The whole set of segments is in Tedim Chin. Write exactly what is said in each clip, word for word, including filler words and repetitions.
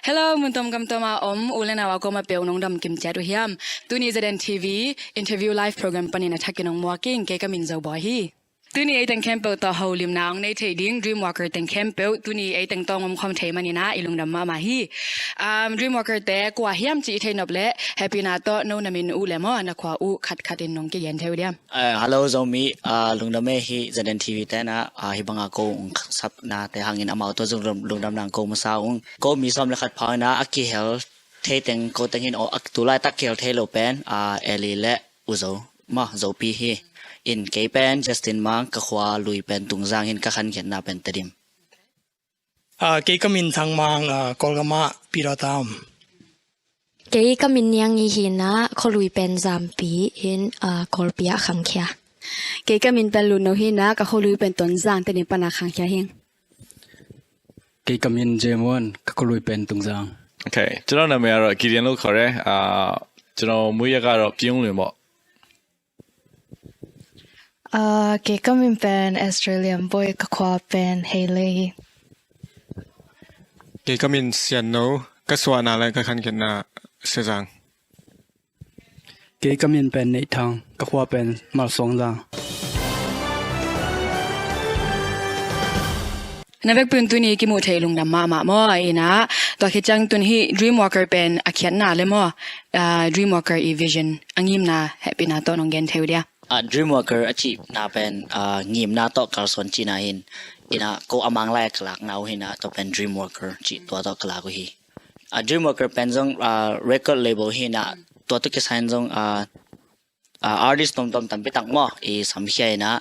Hello, mun tuam gam tuam a om u le nau a koma peuh nong dam kim ciat uh hiam? Tuni Z N T V interview live program panin a thakin nong muak ing. Kei ka min Zo Bawi hi. Tuni ei teng khempeuh tawh holimna hong nei thei ding Dreamwalker teng khempeuh tuni ei teng tawh om khawm thei manin ah i lungdam mahmah hi. Um, Dreamwalker te kua hiam cih i thei nop leh hehpihna tawh no na min uh le maw na khua uh khatkhat in nong kigen thei uh diam? Eh, hello Zomi, ah, lungdam e. Hi Z N T V te na, ah, hi banga ko ung sapna te hangin amau tawh zong lungdam nang ko masa ung. Ko mi sawm le khat phau ina a kihel thei teng ko teng hin, oh, a tulai tak kihel thei lo pen, ah, Eli le U Zo, ma, Zopi hi. In kei pen Justin Mang, ka khua lui pen Tungzang hin, ka khankhiatna pen Tedim. Ah, kei ka min Thang Mang, ah, Kawlgam ah Peter Town. Kei ka min Niang Ngi hi na, khualui pen Zampi in, ah, Kawlpi ah khangkhia. Kei ka min pen Lunno hi na, ka khualui pen Tonzang, Tedim pana khangkhia hing. Kei ka min Jemon, ka khualui pen Tungzang. Okay, ကျွန်တော်နာမည်ကတော့ ကီဒျန်လို့ခေါ်တယ်။ အာ၊ ကျွန်တော်မွေးရပ်ကတော့ ပြုံးလွင်ပေါ့။ အာ၊ ကဲ၊ ကမင်ပန် Australian boy, ကခွာပန် Haley. ကဲ၊ ကမင် Sian No, ကစွာနာလဲ ကခန်ကနာ Sezang. Kei ka min pen Neih Thang, ka khua pen Malsawng Zang. Na vekpi un tuni kimuh theih lungdam mahmah maw? Ina, tua khit ciang tun hi Dreamwalker pen a khiatna le maw, ah, Dreamwalker i vision a ngimna hehpihna tawh nong gen thei uh dia? Ah, Dreamwalker a cihna pen, ah, ngimna tawh kalsuan cihna hin, ina, ko a mang lai a ka lakna uh hina, tua pen Dreamwalker cih tua tawh ka lak uh hi. A Dreamwalker pen zong, ah, record label hi na, tua tawh kisai in zong, ah, ah, artist tomtom tampi tak maw i samkhia ina,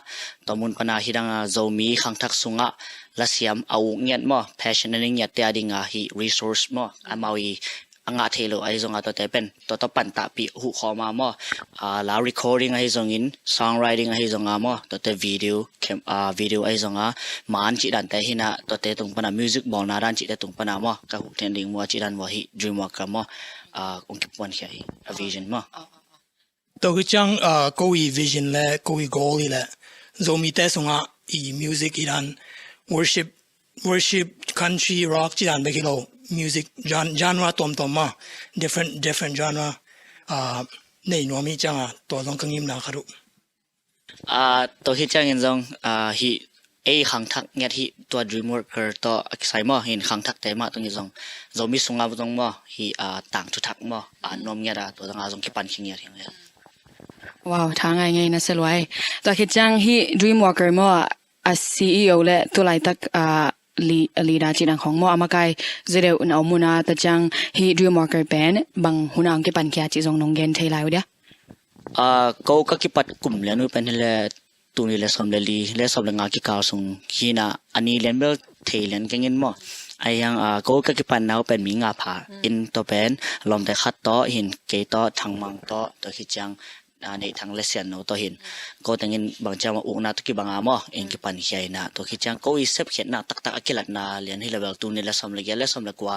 tua mun pana hi dang, ah, Zomi khangthak sungah lasiam a uk ngiat maw, passion a nei ngiat te a dinga hi resource maw, amau i a ngah thei lo ahi zonga tuate pen tua tawh pantahpih huh khawma maw, ah, la recording ahi zongin, songwriting ahi zonga maw, tuate video, cam-, ah, video ahi zonga, man cih dante hina, tuate tung pana music bawlna dan cihte tung pana maw, ka huh then ding mua cih dan vua hi Dreamwalker maw, ah, ong kipuan khia hi, a vision maw. Tua khit ciang, ah, ko i vision le ko i goal i le Zomite sungah i music i dan worship, worship, country, rock cih dan bek hi lo, music gen-, genre tuamtuam maw, different, different genre, ah, nei nuam hi cianga, tua zong ka ngimna khat uh. Ah, tua khit ciangin zong, ah, hi ei khangthak ngiat hi tua Dreamwalker tawh a kisai maw, hin khangthakte mah tungin zong Zomi sunga zong maw, hi, ah, tangthu thak maw, ah, nuam ngiat a, tua zong a zong kipan khin ngiat hi ngiat. Wow, tha ngai ngai na se luai. Tua khit ciang hi Dreamwalker maw, a C E O le tulaitak, ah, li-, leader cih dang khong maw, a makai zedeuh na om una, tua ciang hi Dreamwalker pen bang huna ong kipan khia cih zong nong gen thei lai uh dia? Ah, ko ka kipat kum lian uh pen hi le tuni le sawm le li le sawm le nga kikal sung hina, a ni lian bel thei lian kengin maw. Ahi hang, ah, ko ka kipanna uh pen mi nga pha in, tua pen lawmte khat tawh hin, kei tawh, Thang Mang tawh, tua khit ciang, ah, Neih Thang le Sian No tawh hin. Ko tengin bang ciang maw ukna tawh kibanga maw, in kipan khia ina, tua khit ciang ko i sepkhiatna taktak a kilatna lian hi le bel tuni le sawm le giat le sawm le kua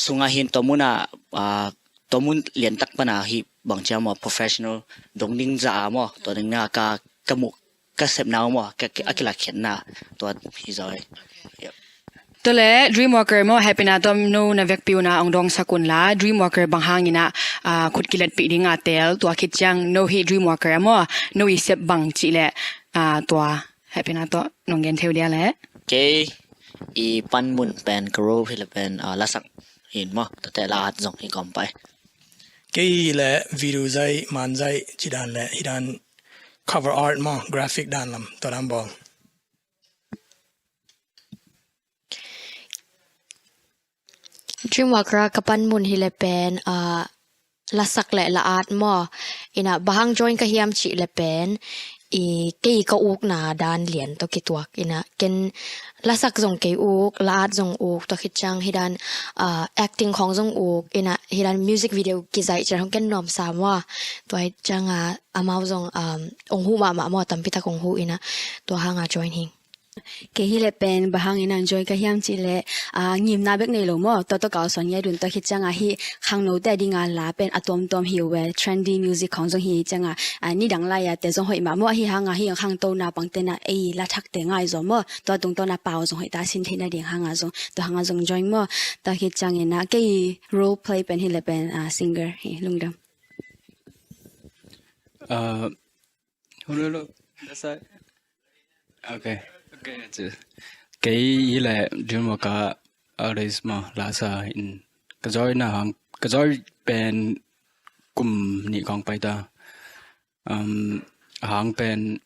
sunga hin tua muna, ah, tua mun liantak pana hi bang ciang maw professional dong ding za a maw, tua ding na ka, ka muh, ka sepna uh maw, ka, ka, a kilakhiatna tua hi zaw hi. Yep. Tua le Dreamwalker maw, hehpihna tawh no na vekpi una ong dawngsak un la, Dreamwalker bang hangina, ah, khut kiletpih dinga teel, tua khit ciang no hi Dreamwalker a maw, no i sep bang cih le, ah, tua hehpihna tawh nong gen thei uh dia le? Kei i panmun pen ka role hi le pen, ah, lasak hin maw, tuate la at zong hi kawm pai. Kei le video zai, man zai cih dan le hi dan cover art maw, graphic dan lam, tua dan bawl. Dreamwalker a ka panmun hi le pen, ah, lasak le la at maw. Ina bang hang join ka hiam cih le pen, i kei ka ukna dan lian tawh kituak. Ina ken lasak zong kei uk, la at zong uk, tua khit ciang hi dan, ah, acting khong zong uk, ina hi dan music video kizaih ciang hong ken nuam sa maw. Tua hi ciang, ah, amau zong, um, ong huh mahmah maw, tampi tak ong huh ina, tua hanga join hing. Kei hi leh pen bang hangin ah join ka hiam cih leh, ah, ngimna bek nei lo maw, tua tawh kalsuan ngiat un. Tua khit ciangah hih khangnote a dinga la pen a tuamtuam hi uh e, trendy music khawng zong hi ciangah, ah, nidang lai-a te zong hoih mah maw, ahi hangah hih khangtona pangte na ei la thakte ngai zaw maw, tua tungtawn a pau zong hoih ta sin theihna ding hangah zong, tua hangah zong join maw. Tua khit ciangin ah kei role play pen hi leh pen, ah, singer hi, lungdam. Ah, Hello, hello. That's right. Okay. Okay, that's it. Kei hi leh Dreamworker a raise maw, lasa in ka join na hang, ka join pen kum nih khawng pai ta. Um, a hang pen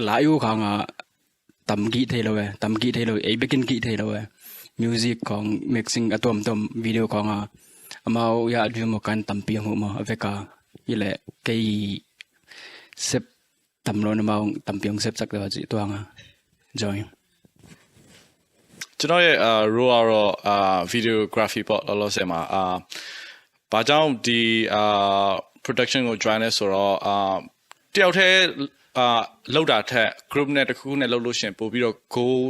la i uh khang a tam gih thei lo e, tam gih thei lo, ei bekin gih thei lo e. Music khawng, mixing a tuamtuam, video khawng a, amau ya Dreamworker in tampi hong huh maw, a vek a. Hi leh kei sep tam lo na maw, tampi hong sepsak deuh a cih tuang a. Join. ကျွန်တော်ရဲ့ အာ၊ ရိုးကတော့၊ အာ၊ videography ပေါ့၊ လောလောဆယ်မှာ။ အာ၊ ဘာကြောင့်ဒီ၊ အာ၊ production ကို join လဲဆိုတော့၊ အာ၊ တယောက်တည်း၊ အာ၊ လုပ်တာထက် group နဲ့တစ်ခုခုနဲ့လုပ်လို့ရှိရင် ပိုပြီးတော့ goal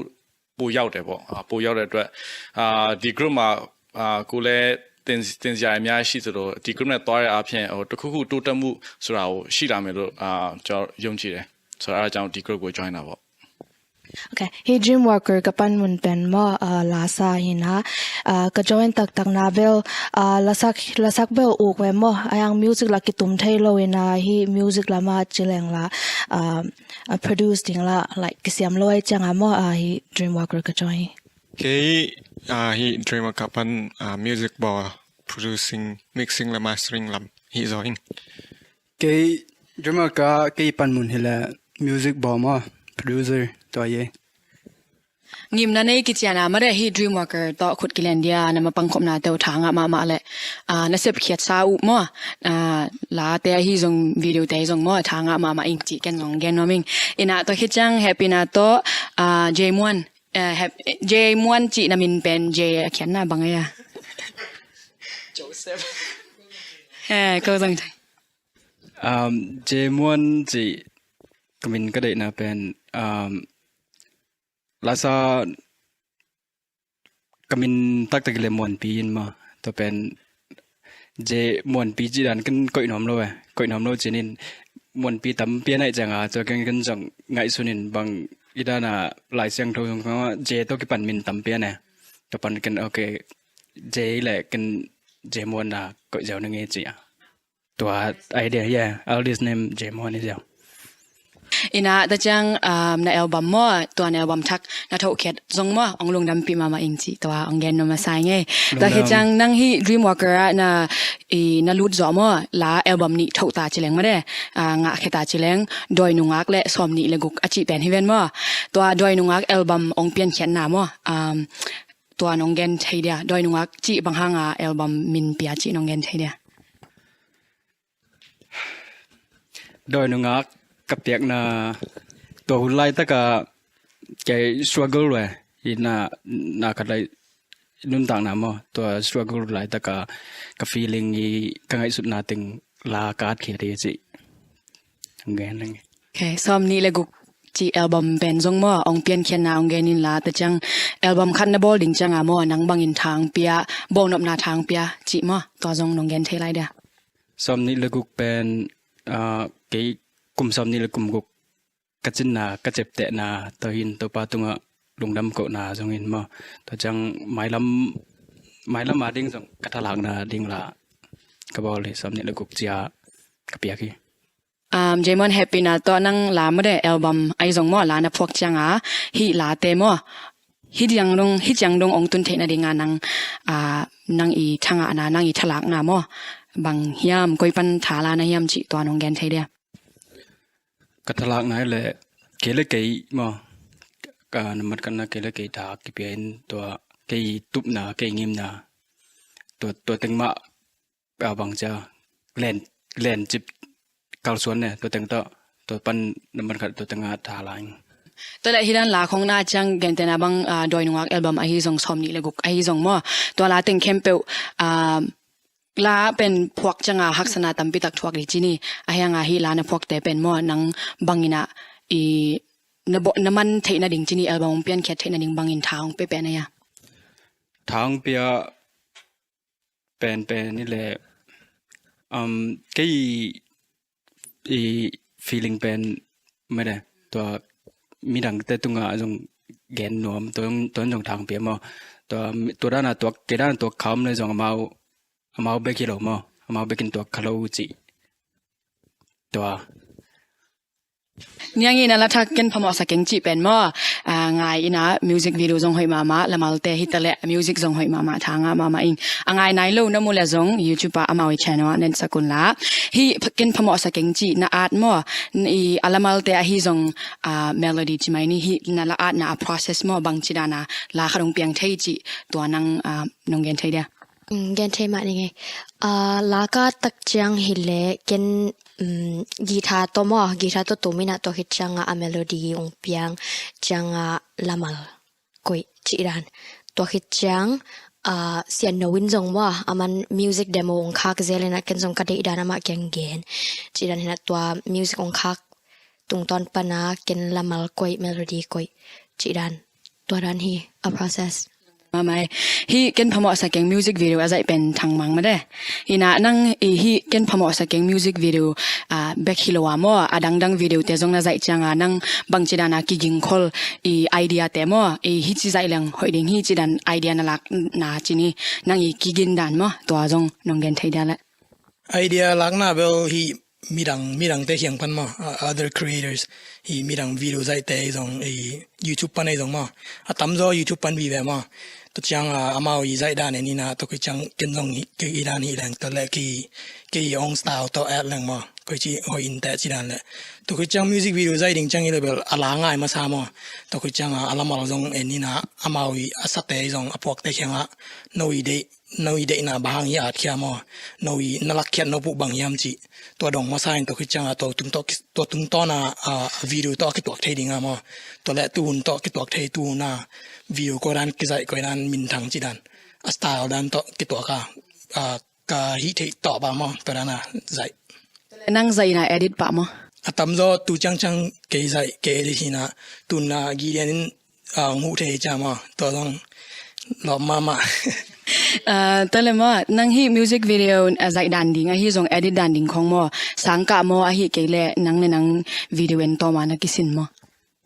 ပိုရောက်တယ်ပေါ့။ အာ၊ ပိုရောက်တဲ့အတွက်၊ အာ၊ ဒီ group မှာ၊ အာ၊ ကိုယ်လည်းသင်၊ သင်စရာအများကြီးရှိသလို၊ ဒီ group နဲ့သွားတဲ့အားဖြင့်၊ ဟို၊ တစ်ခုခုတိုးတက်မှုဆိုတာကိုရှိလာမယ်လို့၊ အာ၊ ကျွန်တော်ယုံကြည်တယ်။ ဆိုတော့၊ အဲဒါကြောင့်ဒီ group ကို join တာပေါ့။ Okay, hih Dreamworker ka panmun pen maw, ah, lasa hi na, ah, ka join taktak na bel, ah, lasak, lasak bel uk ve maw, a yang music la kitum thei lo hi na, hih music lam a ci leng la, ah, ah, produce ding la, like, kisiam lo ai ciang a maw, ah, hih Dreamworker ka join hi. Kei, ah, hih Dreamworker pan, ah, music bawl, producing, mixing le mastering lam hi zaw ing. Kei Dreamworker kei panmun hi leh music bawl maw, producer tua hi e. Ngimna nei kician a mah de, hih Dreamworker tawh khut kilen dia na mapang khopna teuh tha ngah mahmah leh, ah, na sepkhiat sa uh maw, ah, late ahi zong, videote ahi zong maw, tha ngah mahmah ing cih ken zong gen nuam ing. Ina tua khit ciang hehpihna tawh, ah, J Muan, eh, hep-, J Muan cih na min pen J a khiatna bang ei a? Joseph. Eh, ko zong. Um, J Muan cih ka min ka deihna pen, um, lasa ka min taktak hi leh Muanpi in maw, tua pen J Muanpi cih dan ken koih nuam lo e, koih nuam lo cin in Muanpi tam pian aih ciang a, tua ken, ken zong ngaihsun in bang i dan a Lai Siangtho zong khawng a J tawh kipan min tam pian e. Tua pan ken, okay, J leh ken J Muan na koih ziau na ngei ci a. Tua idea, yeah, eldest name J Muan hi ziau. Ina tua ciang, um, na album maw, tua na album thak na thohkhiat zong maw, ong lungdampih mahmah ing cih tua ong gen nuam a sa ing e. Tua khit ciang nang hih Dreamworker ah na, i, na lut zawh maw, la album nih thoh ta ci leng mah de, ah, ngahkhia ta ci leng, Dawi Nungak le Sawmnih le Guk a cih pen hi ven maw. Tua Dawi Nungak album ong piankhiatna maw, um, tua nong gen thei dia, Dawi Nungak cih bang hang a album min pia cih nong gen thei dia? Dawi Nungak ka piakna, tua hun laitak a kei struggle ve, i na, na khat lai nuntakna maw, tua struggle laitak a ka feeling i ka ngaihsutna teng la ka atkhiat hi cih ong gen leng. Okay, Sawmnih le Guk cih album pen zong maw, ong piankhiatna ong gen in la, tua ciang album khat na bawl ding ciang a maw, nang bangin tha ong pia, bawlnopna tha ong pia cih maw, tua zong nong gen thei lai dia? Sawmnih le Guk pen, ah, kei kum sawmnih le kum guk ka cinna, ka ciaptehna, tua hi in Topa tungah lungdam kohna zong hi in maw, tua ciang mailam, mailam a ding zong ka thalakna ding la ka bawl hi, Sawmnih le Guk ci a ka piak hi. Um, J Muan, hehpihna tawh nang la mah de, album ahi zong maw, la na phuak ciang a, hih late maw, hih ciang dong, hih ciang dong ong tun theihna ding a nang, ah, nang i thangahna, nang i thalakna maw, bang hiam, koi pan tha la na hiam cih tua nong gen thei dia? Ka thalakna hi leh, kei le kei maw, ka nambat khatna kei le kei tha kipia in, tua kei tupna, kei ngimna, tua, tua teng mah, a bang cia len, len cip kalsuan ne, tua teng tawh, tua pan nambat khat tua teng a tha la ing. Tua leh hih dan la khong na ciang gentehna bang, ah, Dawi Nungak album ahi zong, Sawmnih le Guk ahi zong maw, tua la teng khempeuh, ah, la pen phuak ciang a haksatna tampi tak thuak ding ci ni, ahi hang a hih la na phuakte pen maw, nang bangin ah i na, na man theih nading cini album hong piankhiat theih nading bangin tha hong pia pen a ia? Tha hong pia penpen ni le, um, kei i feeling pen mede, tua midangte tungah zong gen nuam, tua, tua zong tha hong pia maw. Tua, tua dana tua, kei dana tua kham le zong amau, amau bek hi lo maw, amau bekin tua kha lo cih. Tua. Niang in a la thak ken phamawh sakeng cih pen maw. A, ngai ina music video zong hoih mahmah, lamalte hitaleh music zong hoih mahmah, tha ngah mahmah ing. A ngai nai lo na mu le zong YouTube ah amau i channel ah nensak un la. Hi ken phamawh sakeng cih na at maw. I a lamalte ahi zong, a, melody ci mai ni hi na la at na a process maw bang ci dana la khat hong piang thei cih tua nang, a, nong gen thei dia. Mm, gen thei mah ni ngei. Ah, la ka tak ciang hi le ken, mm, guitar tawh maw, guitar tawh tum ina tua khit cianga a melody hong piang cianga lamal koih cih dan. Tua khit ciang, ah, Sian No in zong maw, aman music demo hong khak zel ina ken zong ka deih dan amah kiang gen cih dan hina tua music hong khak tungtawn pana ken lamal koih, melody koih cih dan. Tua dan hi a process. Mamai. Hi ken phamawh sakeng music video a zaih pen thangmang made. Ina nang i hi ken phamawh sakeng music video, a, bek hi lo a maw, a dangdang video te zong na zaih cianga nang bangci dana kigingkhol i idea te maw, i hi ci zaih leng hoih ding hi ci dan idea na lak na cini nang i kigin dan maw, tua zong nong gen thei dia le. Idea lakna bel hi midang, midangte hiang pan maw, uh, other creators, hi midang video zaihte zong, hi YouTube pan ei zong maw. A tamzaw YouTube pan vive maw. Tua cianga amau i zaih dan en ina, tua koi ciang ken zong hi, kei i dan hi leng, tua le kei, kei ong style tawh at leng maw. Koi ci hoi in te ci dan le. Tua koi ciang music video zaih ding ciang i le bel a la ngai masa maw. Tua koi cianga a lamal zong en ina, amau i a sate zong a puakte hianga, no i deih no i deihna bang hang hi at khia maw, no i na lakkhiat no puh bang hiam cih. Tua dong masa in tua khit cianga tua tung tawh ki-, tua tungtawna, a, video tawh a kituak thei dinga maw. Tua le tuhun tawh kituak thei tuhuna video koi dan kizaih koi dan minthang cih dan. A style dan tawh kituak a, a, ka hih theih tawh ba maw, tua dana zaih. Nang zaih ina edit pah maw. A tamzaw tu ciangciang kei zaih, kei edit hina, tuna Gideon in a, hong huh thei cia maw, tua zong lawp mahmah. A, tua le maw, nang hih music video a zaih dan ding, ahi zong edit dan ding khong maw, sangkah maw, ahi kei le nang le nang video en tawma na kisin maw.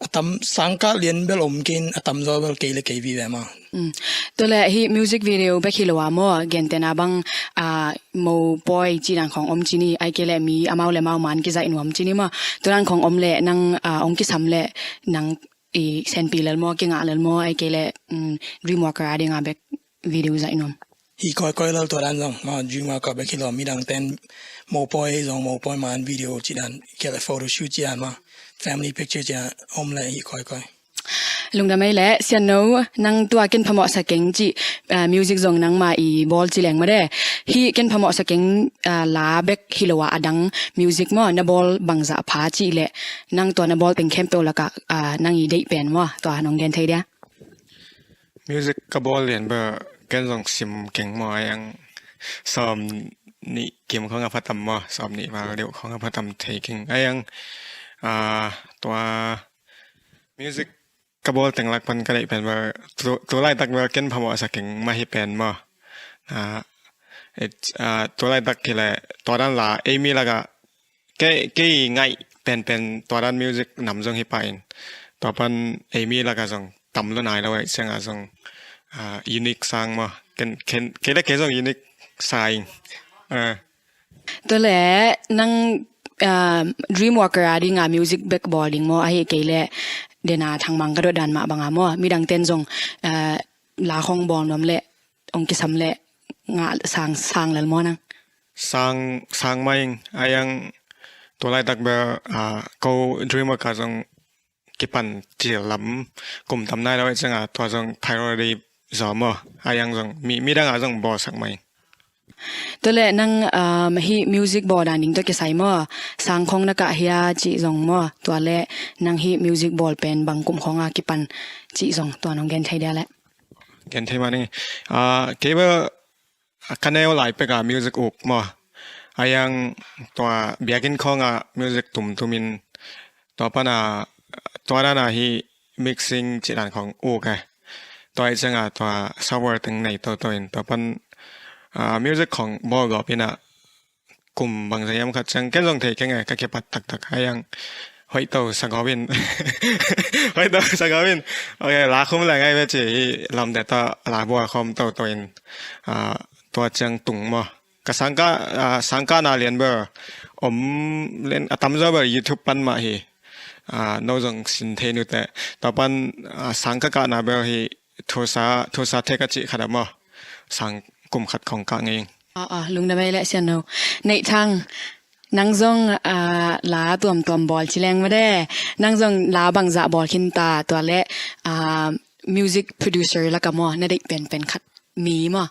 A tam sangkah lian bel om kei in, a tamzaw bel kei le kei vive maw. Mm. Tua le hih music video bek hi lo a maw, gentena bang, a, mopawi ci dan khong om cini, ai kei le mi amau le mau man kizaih nuam cini maw. Tua dan khong om le nang, a, ong kisam le nang i senpi lel maw, kingah lel maw, ai kei le, mm, Dreamwalker a dinga bek video zaih nuam. Hi koikoi lel tua dan zong, maw, Dreamwalker bek hi lo, midang ten mopawi zong, mopawi man video ci dan, kei le photoshoot ci dan maw, family picture ci dan om le hi koikoi. Lungdam ei le, Sian No, nang tua ken phamawh sakeng cih, a, music zong nangma i bawl ci leng made. Hi ken phamawh sakeng, a, la bek hi lo a adang music maw, na bawl bangzah pha cih le, nang tua na bawl teng khempeuh lakah, a, nang i deih pen maw, tua nong gen thei dia. Music ka bawl lian bel ken zong sim keng maw, a iang sawm nih kim khong a phatam maw, sawm nih val deuh khong a phatam thei keng. A iang, a, tua music ka bawl teng lak pan ka deih pen bel tu, tu laitak bel ken phamawh sa keng mah hi pen maw. A, it, a, tu laitak hi le tua dan la, ei mi lakah kei, kei ngaih penpen tua dan music nam zong hi pah in. Tua pan ei mi lakah zong tam lo nai lo eh, ciangah zong, a, unique sang maw. Ken, ken, kei le kei zong unique sa ing. A. Tua le nang, a, Dreamwalker a dinga music bek bawl ding maw, ahi kei le dena thangmang ka dot dan mah banga maw. Midang ten zong, a, la khong bawl nuam le ong kisam le ngah sang, sang lel maw nang. Sang, sang mah ing, a iang tua laitak bel, a, ko Dreamwalker zong kipan cil lam kum tam nai lo eh, ciangah tua zong priority zaw maw, a iang zong mi, midang a zong bawlsak mah ing. Tua le nang, um, hih music bawl dan ding tua kisai maw, sang khong na kah hia cih zong maw, tua le nang hih music bawl pen bang kum khong a kipan cih zong tua nong gen thei dia le. Gen thei mah ning. A, kei bel ka neu lai pek a music uk maw. A iang tua biakinn khong a music tumtum in tua pan a Tua dan a hih mixing cih dan khong uk e. Tua ih ciang a tua software teng nei toto in tua pan music khong bawl gawp in a kum bangzah hiam khat ciang ken zong thei keng e, ka kipat taktak a hiang hoih to sa gawp in. Hoih to sa gawp in. Ok, la khum le ngai ve ci hi lamte tawh la bawl khawm toto in tua ciang tung maw. Ka sangkah, sangkahna lian ber om lian a tamzaw ber YouTube pan mah hi. No zong sin thei nute. Tua pan sangkah kahna ber hi thusa, thusa thek a cih khat a maw. Sang kum khat khong kah ngei ing. Lungdam ei leh sian no. Neih Thang, nang zong la tuamtuam bawl ci leng made. Nang zong la bangzah bawl khin ta tua leh music producer laka maw na deih penpen khat mi maw.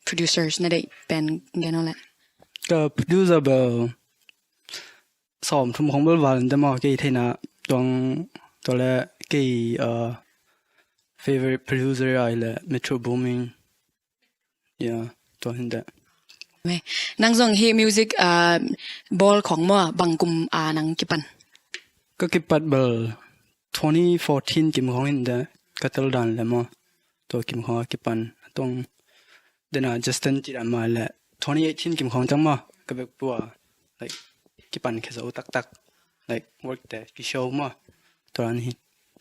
Producers na deih pen gen aw leh. Ka producer bel sawm thum khong bel val in te maw kei theihna tuang tua le kei favorite producer ai le Metro Booming. Ya, tua hin te. Nang zong hi music bawl khong maw bang kum a nang kipan? Ka kipat bel twenty fourteen kim khong hin te ka tel dan le maw. Tua kim khong a kipan a tong dena Justin cih dan mah le twenty eighteen kim khong cang maw ka bek pua like kipan khe zo taktak like work te ki show maw tua ni.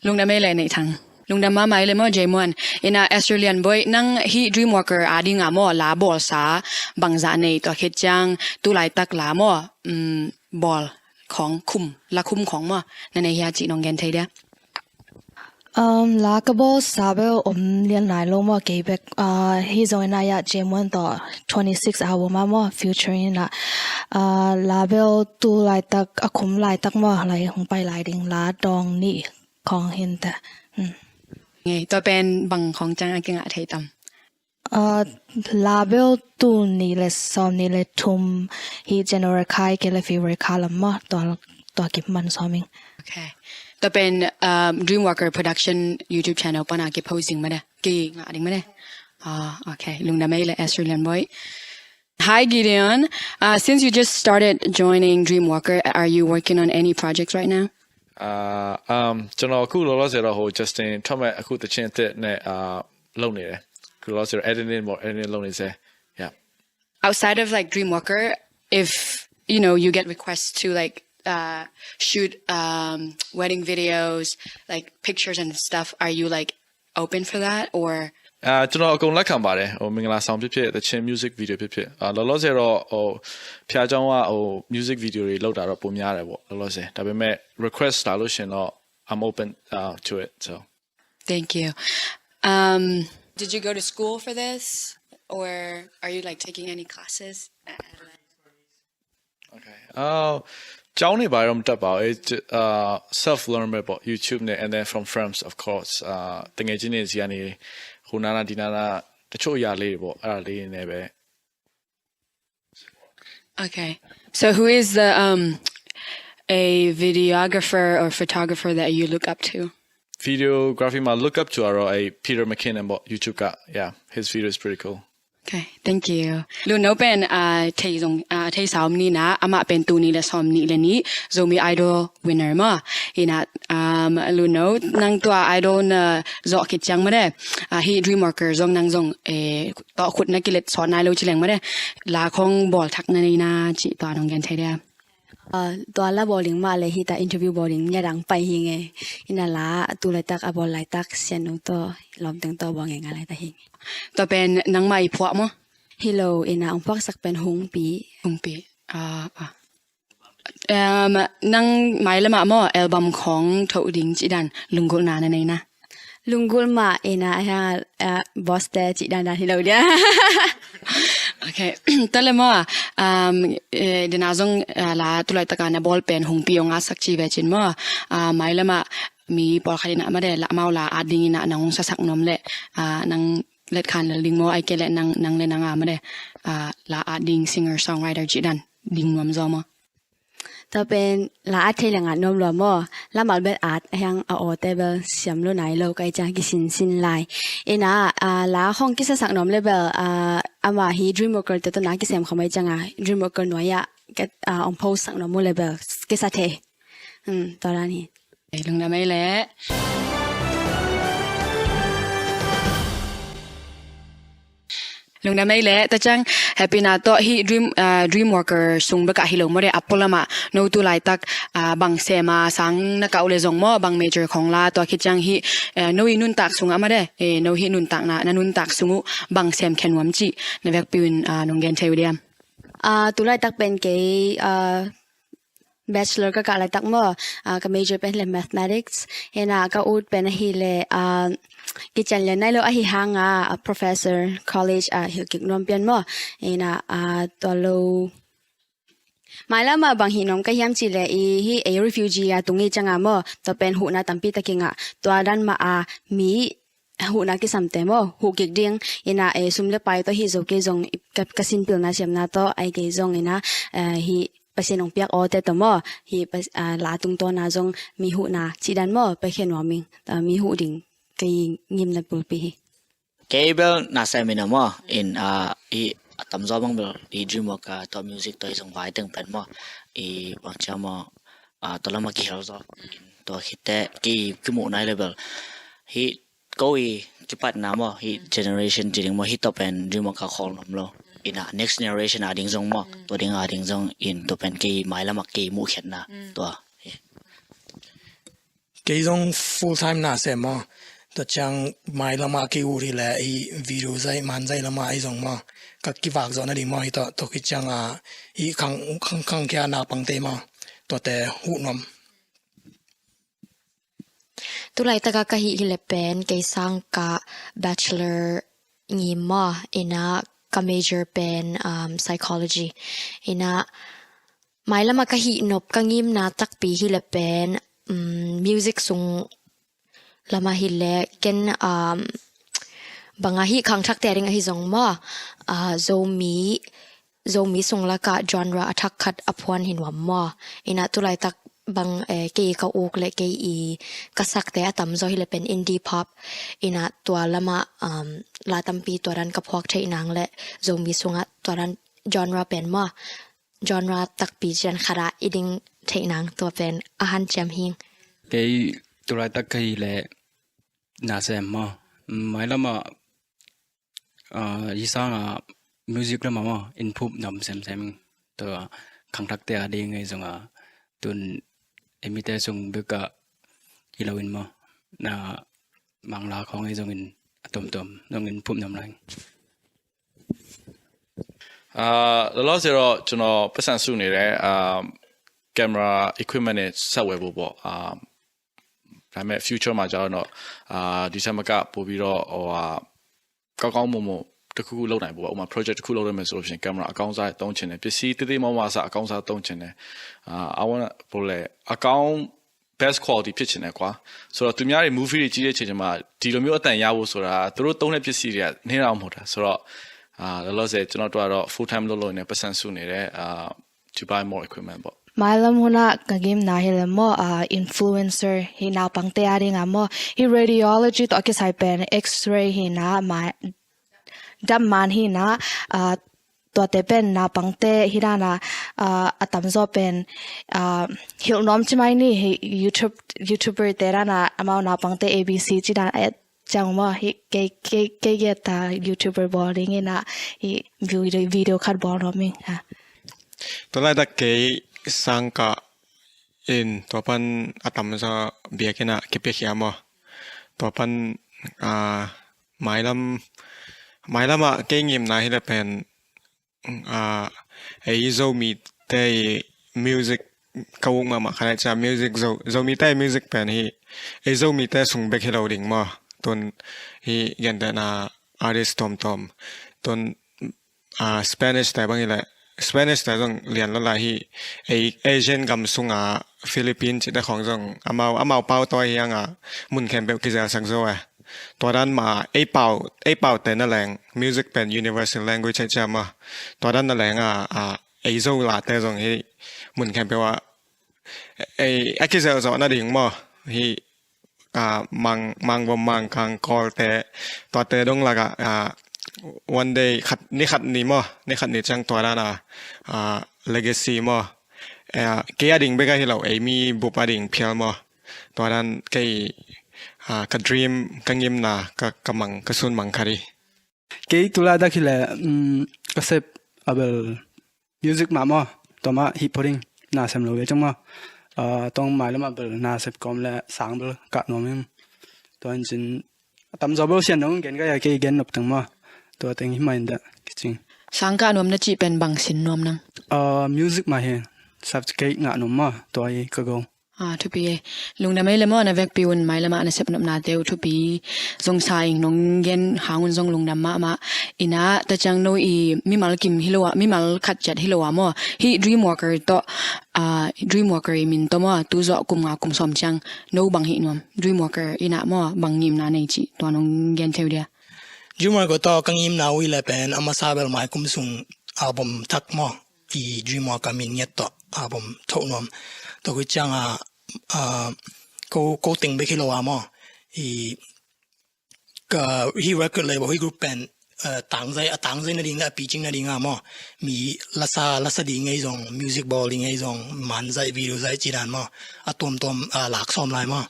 Lungdam ei le Neih Thang. Lungdam mahmah ei le maw Jay Muan. Ina Australian boy nang hi Dreamworker a dinga maw la bawlsa bangzah nei tua khit ciang tu laitak la maw bawl khong khum la khum khong maw na nei hia cih nong gen thei dia? La ka bawlsa bel om lian nai lo maw kei bek. Hi zong ina ya Jay Muan tawh twenty six a hau ma maw featuring ina la bel tu laitak a khum laitak maw lai hong pai lai ding la dawng nih khong hin te. Ngei tua pen bang khong cang a kingah thei tam? La bel tul nih le sawm nih le thum hi January kha i kei le February kha lam maw tua kip man sawm ing. Okay. Tua pen Dreamworker Production YouTube channel pana ki post ding made ki ngah ding made. Okay. Lungdam ei le Australian boy. Hi Gideon. Since you just started joining Dreamworker, are you working on any projects right now? Um, ကျွန်တော်အခုလောလောဆယ်တော့ဟို Justin ထွက်မဲ့အခုသီချင်းအသစ်နဲ့အာလုပ်နေတယ်အခုလောလောဆယ်တော့ editing ပေါ့ editing လုပ်နေစေ yeah. Outside of like Dreamworker, if you know you get requests to like uh shoot um wedding videos, like pictures and stuff, are you like open for that or? အာကျွန်တော်အကုန်လက်ခံပါတယ်ဟိုမင်္ဂလာဆောင်ဖြစ်ဖြစ်သီချင်း music video ဖြစ်ဖြစ်အာလောလောဆယ်တော့ဟိုဖျားเจ้าကဟို music video တွေလောက်တာတော့ပိုများတယ်ပေါ့လောလောဆယ်ဒါပေမဲ့ request လာလို့ရှိရင်တော့ I'm open uh, to it. So thank you. Um, did you go to school for this, or are you like taking any classes? Okay. Uh, ကျောင်းနေပါတော့မတက်ပါဘူးအဲအာ self learn ပဲပေါ့ YouTube နဲ့ and then from friends of course အာတငယ်ချင်းတွေစီကနေဟိုနားနားဒီနားနားတချို့အရာလေးတွေပေါ့အဲ့ဒါလေးနဲ့ပဲ Okay. So who is the um a videographer or photographer that you look up to? Videography မှာ look up to ကတော့အဲ Peter McKinnon ပေါ့ YouTube က yeah his video is pretty cool. Okay, thank you. Lu no pen a thei zong a thei saum ni na ama pen tu ni le som ni le ni Zomi Idol winner ma ina um lu no nang tua Idol na zo kit chang ma de a hi Dreamworker zong nang zong e to khut na kilet so nai lo chi leng ma de la khong bol thak na nei na chi to nong gen thei de. Tua la bawling mah le hita interview bawling nya dang pai hi nge. Ina la tu laitak a bawl laitak sian nu tawh lawmteng tawh bawl nge nga laita hi nge. Tua pen nangmah i phuah maw? Hi lo ina ong phuaksak pen hungpi. Hungpi. Ah, ah. Um, nang mai lamah maw album khong thoh ding cih dan lunggulhna na nei na? Lunggulh mah ina a hiang a boss te cih dandan hi lo dia. Okay. Tale maw um dena zong la tulai taka na bawl pen hungpi ong a sak ci ve cin maw mai lamah mi pawlkhat ina made la mau la at ding ina nang ong sasak nuam le nang let khan lel ding maw ai ke le nang nang le nang a made la at ding singer songwriter cih dan ding nuam zaw maw? Tua pen la at thei le ngat nuam lua maw? La mal bel at a hiang a aw te bel siam lo nai lo kai ciang kisin sin lai. Ina la hong kisa sak nuam le bel ama hi Dreamworker te tawh na kisem khamai ciang a Dreamworker nuai ah om post sak nuam mu le bel kisa thei. Tua dan hi. Lungdam ei leh. Lungdam ei leh, ta ciang, happy na tawh hih Dream, ah, Dreamwalker sung bekah hi lo maw de, a pualamah no tu laitak, ah, bang sem a sang na kah uh leh zong maw, bang major khawng la, tua khit ciang hih, eh, no i nuntak sungah maw de, eh, no hih nuntakna, na nuntak sung uh bang sem khen nuam cih na vekpi un, ah, nong gen thei uh diam? Ah, tu laitak pen kei, ah, bachelor ka kah laitak maw, ah, ka major pen hileh mathematics, hi na ka ut pen ahileh, ah, kician lian nai lo ahi hanga, ah, professor college, ah, hilh kik nuam pian maw, hi na, ah, tua lo. Mailam ah bang hih nuam ka hiam cih leh i hih ei refugee a tung i cianga maw, tua pen huhna tampi tak i ngah, tua dan mah a mi huhna kisamte maw, huh kik ding, hi na, eh, sum le pai tawh hih zo kei zong, ka, ka sinpilna siamna tawh, ai kei zong hi na, eh, hih Pasian hong piak awte tawh maw, hih Pas-, ah, la tungtawna zong mi huhna cih dan maw, pai khen nuam ing, ah, mi huh ding kei ngimna bulpi hi. Kei bel na sem in a maw, in, ah, hih a tamzaw bang bel hih Dreamwalker, ah, tawh music tawh hih zong vai teng pen maw, i bang cia maw, ah, tua lamah kihel zaw. Tua khit teh kei kimuh nai leh bel hih ko i kipatna maw, hih generation ci ding maw, hih tawh pen Dreamwalker khawl nuam lo. Hi na next generation a ding zong maw, tua ding a ding zong in tua pen kei mailam ah kei muhkhiatna tua. Kei zong full time na sem maw. Tua ciang mailam ah kei ut hileh i video zai, man zai lamah i zong maw, ka kivak zawh nading maw, hih tawh, tua khit cianga hih khang, khang, khangkhia naupangte maw, tuate huh nuam. Tu laitak a ka hih hileh pen kei sang ka bachelor ngim maw, hi na ka major pen, um, psychology. Hi na mailam ah ka hih nop ka ngimna takpi hileh pen, um, music sung lamah hileh ken, um, bang a hih khangthakte a ding ahi zong maw, ah, Zomi, Zomi sung lakah genre a thak khat a phuan hi nuam maw. Hi na tu laitak bang, eh, kei ka uk leh kei i ka sakte a tamzaw hileh pen indie pop. Hi na tua lamah, um, la tampi tua dan ka phuak theih nang leh Zomi sungah tua dan genre pen maw, genre takpi cian khat ah i ding theih nang tua pen a hanciam hing. Kei tu laitak ka hih leh na sem maw. Mailam ah, ah, hih sanga music lamah maw, in phup nuam semsem ing. Tua khangthakte a ding ei zong a, tun ei mite sung bekah hi lo in maw, na Mangla khawng ei zongin a tuamtuam zongin phup nuam lai. အာ၊လောလောဆယ်တော့ ကျွန်တော်ပိုက်ဆံစုနေတယ်။ အာ၊ camera equipment တွေ ဆက်ဝယ်ဖို့ပေါ့။ အာ၊ ဒါပေမဲ့ future မှာကျတော့၊ အာ၊ ဒီထက်မက ပိုပြီးတော့၊ ဟိုဟာ၊ ကောင်းကောင်းမွန်မွန်တစ်ခုခုလုပ်နိုင်ဖို့ပေါ့။ ဥပမာ project တစ်ခုလုပ်ရမယ်ဆိုလို့ရှိရင် camera အကောင်းစားတွေသုံးချင်တယ်။ ပစ္စည်းသေးသေးမွှားမွှားကအစ အကောင်းစားသုံးချင်တယ်။ အာ၊ I want ဘယ်လိုလဲ၊ အကောင်း best quality ဖြစ်ချင်တယ်ကွာ။ ဆိုတော့ သူများတွေ movie တွေကြည့်တဲ့အချိန်မှာ ဒီလိုမျိုးအသံရဖို့ဆိုတာ သူတို့သုံးတဲ့ပစ္စည်းတွေက နည်းတာမဟုတ်တာ။ ဆိုတော့၊ အာ၊ လောလောဆယ် ကျွန်တော်တို့ကတော့ full time လုပ်လို့နေ ပိုက်ဆံစုနေတယ်။ အာ၊ to buy more equipment ပေါ့။ Mailam hunah ka ngimna hileh maw, ah, influencer hih naupangte a ding a maw, hih radiology tawh a kisai pen X-ray hi na, mai, dam man hi na, ah, tuate pen naupangte hi dan a, ah, a tamzaw pen, ah, hilh nuam ci mai ni, hih YouTube, YouTuber te dan a amau naupangte A B C ci dan a et ciang maw, hih kei, kei, kei geta YouTuber bawl ding hi na, hih video, video khat bawl nuam ing. Ah. Tu laitak kei sang ka in tua pan a tamzaw biakinn ah kipiakhia maw. Tua pan, ah, mailam, mailam ah kei ngimna hileh pen, ah, ei Zomite i music ka uk mahmah kha nai cia, music Zo, Zomite i music pen hi ei Zomite sung bek hi lo ding maw. Tun hih gentehna artist tuamtuam, tun ah, Spanish te bang hileh, Spanish te zong lian lo lai hi. Ei, Asian gam sunga Philippine cihte khawng zong amau, amau pau tawi hi anga mun khempeuh kizelsak zo e. Tua dan mah ei pau, ei paute na leng, music pen universal language hi cia maw. Tua dan na leng a, ah, ei Zo late zong hi mun khempeuh ah ei a kizel zawh nading maw. Hih, ah, Mang, Mangvom, Mangkang, Kawlte, tuate dong lakah, ah, one day khat, ni khat ni maw, ni khat ni ciang tua dan a, ah, legacy maw. Eh, kei a ding bek ahi lo, ei mi bup a ding phial maw. Tua dan kei, ah, ka dream, ka ngimna, ka, ka mang, ka sun mang khat hi. Kei tulaitak hileh, um, ka sep a bel music mah maw, tua mah hih photing na sem lo ve ciang maw. Ah, tawng mailam a bel na sep kawm le sang bel kah nuam ing. Tua in cin a tamzaw bel sian dong gen ka ya kei gen nop teng maw. Tua teng hi mah in dah kicing. Sang kah nuam na cih pen bang sin nuam nang? Ah, music mah hi. Subject kei ngah nuam maw, tua hi ka go. Ah, thupi e. Lungdam ei le maw, na vekpi un mailam ah na sep nopnate uh thupi zong sa ing, nong gen hang un zong lungdam mahmah. Inah ta ciang no i mimal kim hi lo ah, mimal khat ciat hi lo ah maw. Hih Dreamwalker tawh, ah, Dreamwalker i min tawh maw, tu zawh kum nga kum sawm ciang no bang hih nuam? Dreamwalker inah maw, bang ngimna nei cih tua nong gen theu dia? Dreamwalker tawh ka ngimna uh i le pen a masa bel mai kum sung album thak maw, i Dreamwalker min ngiat tawh album thoh nuam. Tua khui ciang a, ah, ko, ko teng bek hi lo ah maw. I ka, hih record label, hih group pen, ah, tangzai, a tangzai nading le a picing nading ah maw, mi lasa, lasa ding ei zong, music bawl ding ei zong, man zaih, video zaih ci dan maw, a tuamtuam, ah, lak sawm lai maw.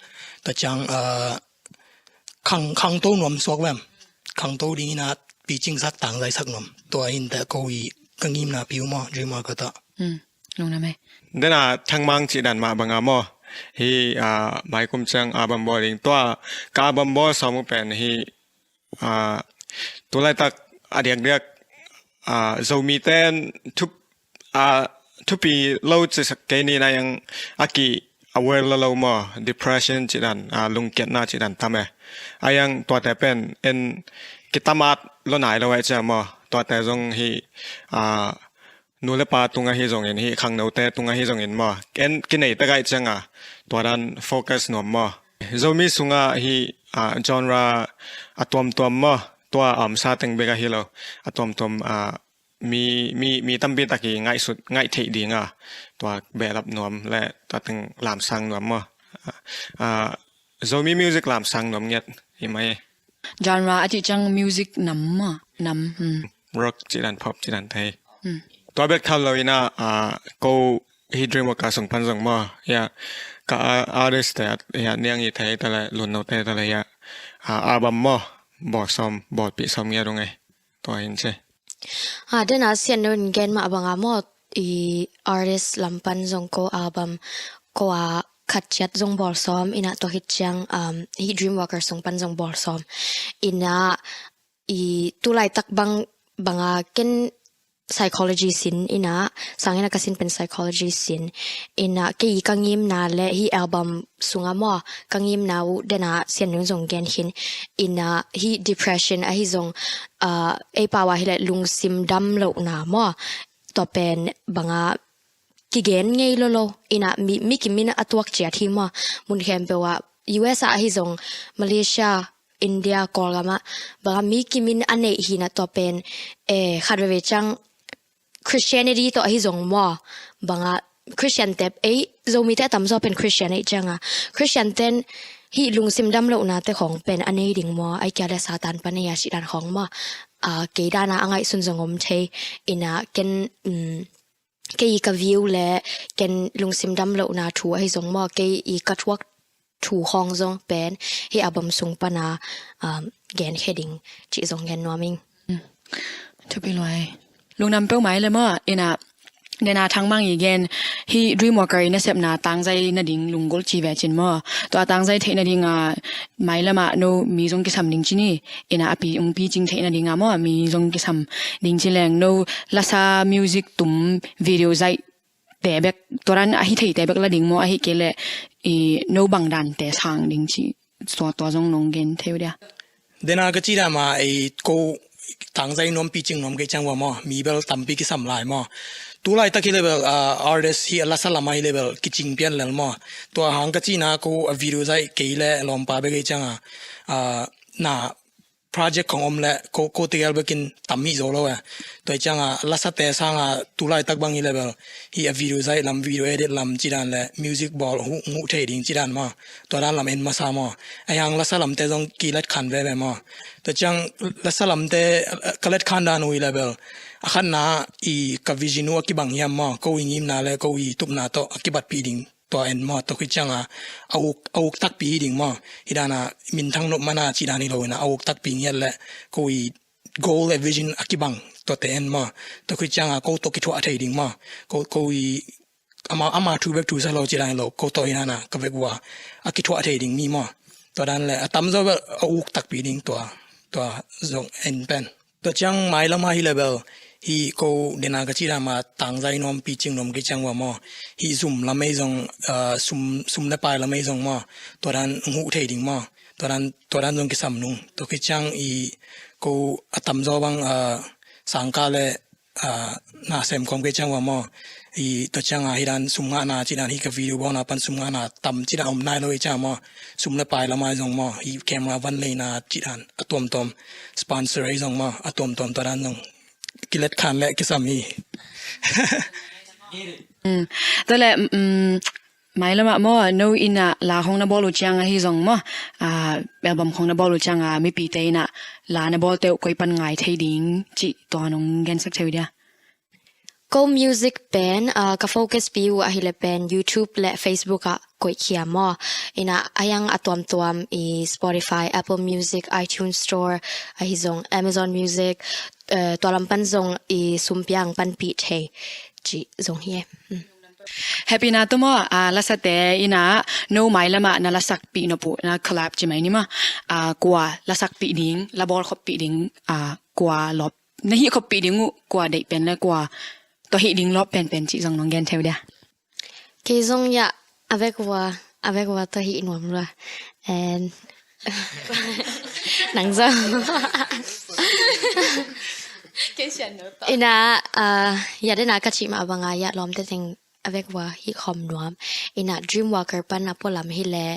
Tua ciang, ah, khang, khangto nuam suak vem. Khangto ding inah picing sak, tangzai sak nuam. Tua in teh ko i ka ngimna pi uh maw, Dreamwalker tawh. Hmm. Lungdam ei. Dena Thangmang cih dan mah banga maw, hih, ah, mai kum ciang album bawl ding, tua ka album bawl sawm uh pen hih, ah, tulaitak a diakdiak, ah, Zomite in thup, ah, thupi lo ci sak kei ni, na yang a ki aware lo lo maw, depression cih dan, ah, lungkiatna cih dan tam e. A yang tuate pen en kitam at lo nai lo e cia maw, tuate zong hih, ah, nu le pa tung ahi zongin, hih khangnote tung ahi zongin maw, en kinei tak aih cianga tua dan focus nuam maw. Zomi sungah hih, ah, genre a tuamtuam maw, tua a omsa teng bek ahi lo, a tuamtuam, ah, mi, mi, mi tampi tak i ngaihsut, ngaih theih dinga tua behlap nuam le tua teng lamsang nuam maw. Ah, ah, Zomi music lamsang nuam ngiat hi mai. Genre a cih ciang music nam maw, nam, hmm. Rock cih dan, pop cih dan thei. Hmm. Tua bek tham lo inah, ah, ko hih Dreamwalker sung pan zong maw, ya, ka, ah, artist te, ya, Niang i thei ta le, Lun No te ta le, ya, ah, album maw, bawl sawm, bawlpih sawm ngiat uh ngei. Tua hin ci. Ah, dena Sian No in gen mah banga maw, i artist lam pan zong ko album ko a khat ciat zong bawl sawm, inah tua khit ciang, um, hih Dreamwalker sung pan zong bawl sawm. Inah i tulaitak bang, banga ken psychology sin inah, sangin a ka sin pen psychology sin. Inah kei i ka ngimna le hih album sunga maw, ka ngimna uh dena Sian No in zong gen hin. Inah hih depression ahi zong, ah, ei pau a hi le lungsim dam lohna maw. Tua pen banga kigen ngei lo lo. Inah mi, mi kimin a tuak ciat hi maw. Mun khempeuh ah, U S ah ahi zong, Malaysia, India, Kawlgam ah, banga mi kimin a neih hi na tua pen, eh, khat veve ciang Christianity tawh ahi zong maw. Banga Christian te, ei, Zomite a tamzaw pen Christian ei cianga. Christian ten hih lungsim dam lohnate khawng pen a nei ding maw. Ai kia le Satan pan ei a cih dan khawng maw. Ah, kei dana a ngaihsun zong om thei. Inah ken, um, kei i ka view le ken lungsim dam lohna thu ahi zong maw, kei i ka thuak thu khawng zong pen hih album sung pana, um, gen khe ding cih zong gen nuam ing. Mm. Thupi luai. Lungdam peuhmah ei le maw, inah dena Thangmang i gen hih Dreamwalker i nasepna tangzai nading lunggulh ci ve cin maw. Tua tangzai theih nadinga mailamah no mi zong kisam ding ci ni. Inah a pi, ung picing theih nadinga maw, mi zong kisam ding ci leng no lasa music tum video zaih te bek, tua dan ahi thei te bek la ding maw, ahi kei leh i no bang dan te sang ding ci, tua, tua zong nong gen thei uh dia. Dena ka ci dan mah ei ko tangzai nuam picing nuam kei ciang va maw, mi bel tampi kisam lai maw. Tulaitak hi le bel, ah, artist hi a lasa lam ahi le bel kicing pian lel maw. Tua hang ka cihna ko a video zaih kei le lawmpa bek ei cianga, ah, na project khong om le ko, ko tegel bekin tam hi zo lo e. Tua hi cianga lasate sanga tulaitak bang hi le bel hi a video zaih lam, video edit lam ci dan le music bawl huh, huh thei ding ci dan maw. Tua dan lam en masa maw. Ahi hang lasa lamte zong kilet khan veve maw. Tua ciang lasa lamte, eh, ka let khan dan uh hi le bel a khatna i ka vision uh a kibang hiam maw. Ko i ngimna le ko i tupna tawh a kibatpih ding tua en maw, tua khit cianga a uk, a uk takpi hi ding maw. Hi dana minthang nop mana cih dan hi lo ina, a uk takpi ngiat le ko i goal le vision a kibang tuate en maw. Tua khit cianga ko tawh kithuah thei ding maw. Ko, ko i ama, ama thu bek thu sa lo cih dan hi lo, ko tawh hi dana ka vek ua a kithuah thei ding mi maw. Tua dan le a tamzaw bel a uk takpi ding tua, tua zong en pen. Tua ciang mailam ah hi le bel, hi ko dena ka cih dan ma tangzai nuam picing nuam kiciang ua maw. Hi zum lamei zong, ah, sum, sum le pai lamei zong maw. Tua dan nguh thei ding maw. Tua dan, tua dan zong kisam nung. Tua kiciang i ko a tamzaw bang, ah, sangka le, ah, na sem khawm kei ciang ua maw. I tua cianga hi dan sum ngahna cih dan hi ka video bawlna pan sum ngahna tam cih dan om nai lo i ciang maw. Sum le pai lamai zong maw. Hi camera van leina cih dan a tuamtuam sponsor ei zong maw. A tuamtuam tua dan zong kilet khan le kisam hi. Mm. Tua le, mm, mailam ah maw, no ina la khong na bawl uh ciang ahi zong maw, ah, album khong na bawl uh cianga mipite ina la na bawlte uh koi pan ngai thei ding cih tua nong gensak thei uh dia. Ko music pen, ah, ka focus pi uh ahile pen YouTube le Facebook ah koihkhia maw. Ina a yang a tuamtuam i Spotify, Apple Music, iTunes Store, ahi zong Amazon Music, eh, tua lam pan zong i sumpiang panpih thei cih zong hi e. Mm. Happy na tu maw, ah, lasate ina no mailam ah na lasakpih nop uh na collab ci mai ni maw. Ah, kua lasakpih ding, la bawlkhoppih ding, ah, kua lawp na hihkhoppih ding uh, kua deih pen le kua tua hih ding lawp penpen cih zong nong gen thei uh dia. Kei zong ya, a vek ua, a vek ua tua hih nuam lua. And nang zong. Ina, ah, ya dena ka cih mah banga ya lawmte teng a vek ua hih khawm nuam. Ina Dreamwalker pan a pualam hi le,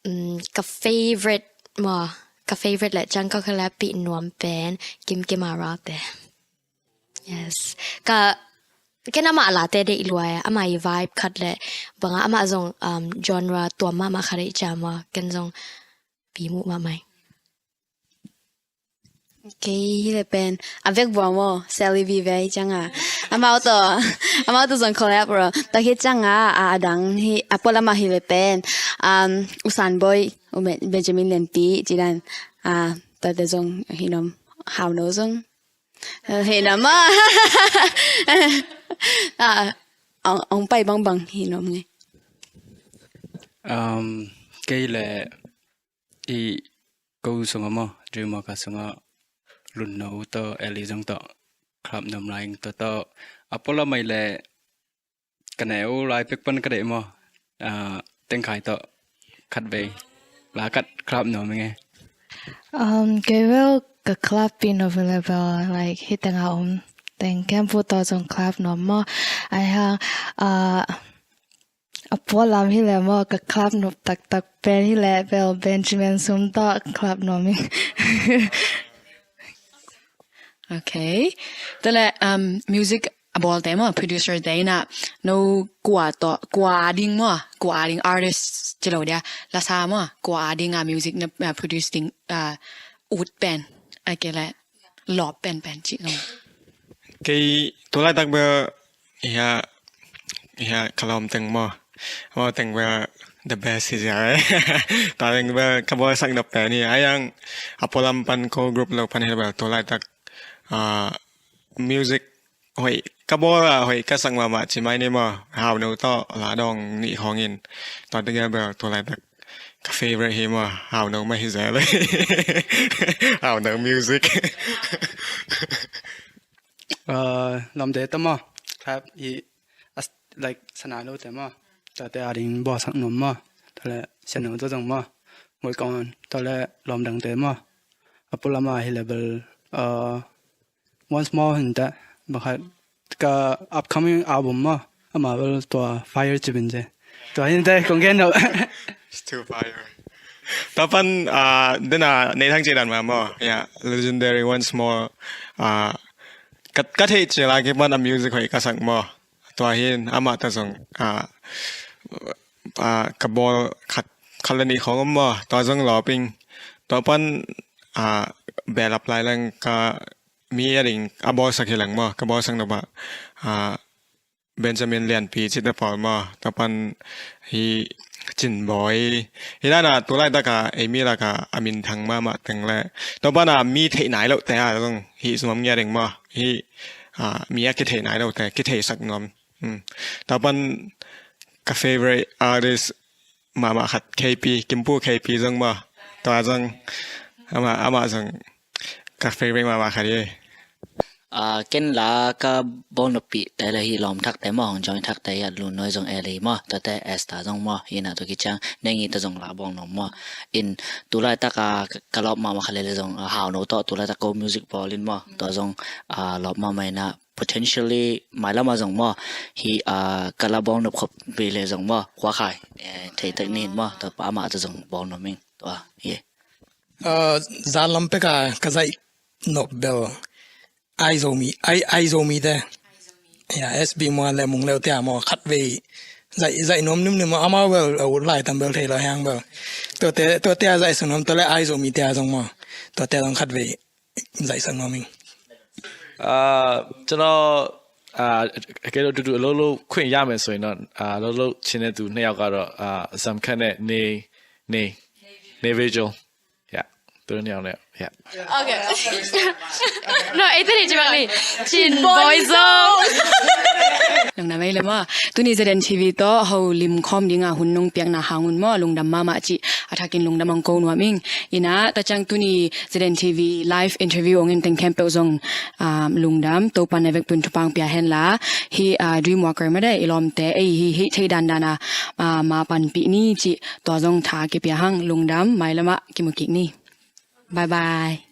mm, ka favorite maw, ka favorite le ciang ka collabpih nuam pen Kim Kimara te. Yes. Ka, ken amah late deih lua e, amah i vibe khat le banga amah zong, um, genre tuam mahmah khat deih ciang maw, ken zong pi muh mahmah e. Kei hi le pen a vek bua maw, Sally Vive hi cianga. Amau tawh, amau tawh zong collab ro. Tua hi cianga, a, a dang hi, a pualam ah hi le pen, um, U San Boy, U Me-, Benjamin Lianpi, ci dan, a, tuate zong hi nuam, Hau No zong. Eh, hi nuam maw. A, ong, ong pai bangbang hi nuam nge. Um, kei le i ko sungah maw, Dreamwalker sungah Lunno tawh, Ellie zong tawh, collab nuam lai ing tawh tawh, a pualam ah le ka neu lai pek pan ka deih maw, ah, Tengkhai tawh khat vei, la khat collab nuam ing e. Um, kei bel ka collabpih nop le bel, like, hih tengah om teng khempeuh tawh zong collab nuam maw, ai hang, ah, a pualam hi le maw, ka collab nop taktak pen hi le bel Benjamin Sum tawh collab nuam ing. Okay. Tua le, um, music a bawlte maw, producer te ina, no kua tawh, kua ding maw, kua ding artist ci lo dia, lasa maw, kua dinga music na, ah, produce ding, ah, ut pen, a kei le lawp penpen cih zong. Kei tu laitak bel, ia, ia ka lawm teng maw, amau teng bel the best hi zia e. Tua teng bel ka bawlsak nop pen hi. A yang a pualam pan ko group lo pan hi bel tu laitak, ah, music hoih ka bawl a, hoih ka sak mahmah ci mai ni maw, Hau No tawh la dawng nih khawng in. Tua teng bel tu laitak ka favorite hi maw, Hau No mah hi zel. Hau No music. Uh, lawmte tawh maw, collab hi, as, like, Sana Lo te maw, tuate a ding bawlsak nuam maw, tua le Sian No tawh zong maw, Work On, tua le lawm dangte maw, a pualam ah hi le bel, uh, Once More hi ta, bang khat ka upcoming album maw, amah bel tua Fire ci pen ci. Tua hi ta kong gen lo. It's too fire. Tua pan, ah, dena Nei Thang ci dan mah maw, ia, legendary Once More, ah, ka, ka theih cil a kipan a music hoih ka sak maw. Tua hi amah tawh zong, ah, ah, ka bawl khat, khat le nih khawng om maw, tua zong lawp ing. Tua pan, ah, behlap lai leng ka mi a ding a bawlsak hi leng maw, ka bawlsak nop ah, ah, Benjamin Lianpi cite pawl maw, tua pan hi Cin Bawi. Hi dan a tu laitaka ei mi laka a minthang mahmah teng le tua pana mi theih nai lote a zong hih sum om ngia ding maw. Hih, ah, mi a kithei nai lote kitheisak nuam. Hmm. Tua pan ka favorite artist mahmah khat K P, Kimpu K P zong maw. Tua zong amah, amah zong ka favorite mahmah khat hi. Ah, ken la ka bawlnopih te le hi lawm thakte maw, hong join thakte hi a, Lu Noi zong e le hi maw, tuate Esther zong maw, hi na tua kiciang neng hi ta zong la bawlnop maw. In tu laitaka ka, ka lawp mahmah khat le le zong, ah, Hau No tawh tu laitak ko music bawl in maw, tua zong, ah, lawp mahmah hi na potentially mailam a zong maw, hi, ah, ka la bawlnop khop pi le zong maw, khuakhai, eh, theitek ni hin maw, tua pa amah ta zong bawlnop ing, tua, hi. Ah, zan lam peka ka zaih nop bel Aizomi, Ai, Aizomi te. Ya, S B maw le Mung Leu te a maw khatvei zaih, zaih nuam nimnim maw, amau bel a ut lai tam bel thei lo hiang bel. Tuate, tuate a zaihsak nuam ta le Aizomi te a zong maw. Tuate a zong khatvei zaihsak nuam ing. အာ၊ ကျွန်တော်၊ အာ၊ ကဲလို့တူတူအလုပ်လုပ်ခွင့်ရမယ်ဆိုရင်တော့၊ အာ၊ အလုပ်လုပ်ချင်တဲ့သူနှစ်ယောက်ကတော့၊ အာ၊ စမ်ခတ်နဲ့နေ၊ နေ၊ နေဗီဂျယ်၊ yeah၊ သူတို့နှစ်ယောက်နဲ့၊ yeah. Okay. No, eh, tadi cuma ni. Cin Boy Zone. Nang namai le maw. Tuni Z N T V tawh ho lim khawm dinga hun nong piakna hangun maw, lungdam mahmah cih a thakin lungdam hong ko nuam ing. Ina, ta ciang tuni Z N T V live interview hong en teng khempeuh zong, ah, lungdam, Topan a vekpun thupang pia henla. Hi, ah, Dreamwalker made i lawmte ei hi, hi thei dandan a, ah, ma panpih ni cih tua zong tha kipia hang, lungdam, mailamah kimukik ni. Bye bye.